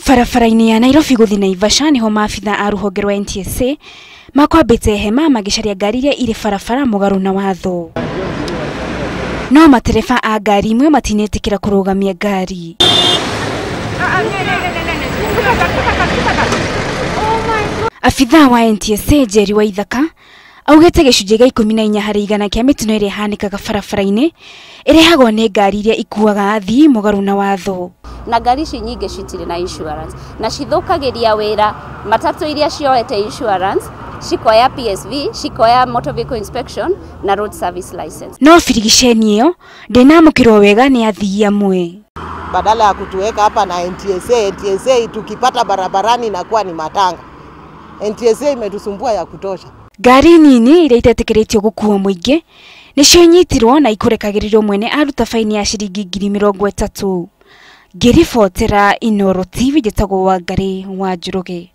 Barabara-inĩ ya Nairobi gũthiĩ Naivasha niho maabitha a rũhonge rwa NTSA makwambĩte hema magĩcaria ngari iria irĩ barabara mũgarũ na watho. No matereba a ngari imwe matinetĩkĩra kũrũgamia ngari. Abithaa wa NTSA Njeri Waithaka augĩte gĩcunjĩ gĩa 14 harĩ igana kĩa mĩtino ĩrĩa ĩhanĩkaga barabara-inĩ ĩrehagwo nĩ ngari iria ikuaga athii mũgarũ na watho. Na ngari ici nyingĩ citirĩ na insurance na cithũkagĩria wĩra matatũ iria cioete insurance, cikoya PSV, cikoya motor vehicle inspection na road service license. No birigiceni ĩyo ndĩnamũkĩrwo wega nĩ athii amwe. Badala ya kutuweka hapa na NTSA, NTSA tukipata barabarani inakuwa ni matanga. NTSA imetusumbua ya kutosha. Ngari nini iria itetĩkĩrĩtio gũkua mũingĩ nĩcio inyitirwo na ikũrekagĩrĩrio mwene aruta faini ya ciringi 30,000. Ngĩribotera Inooro TV njĩtagwo Wangari wa Njoroge.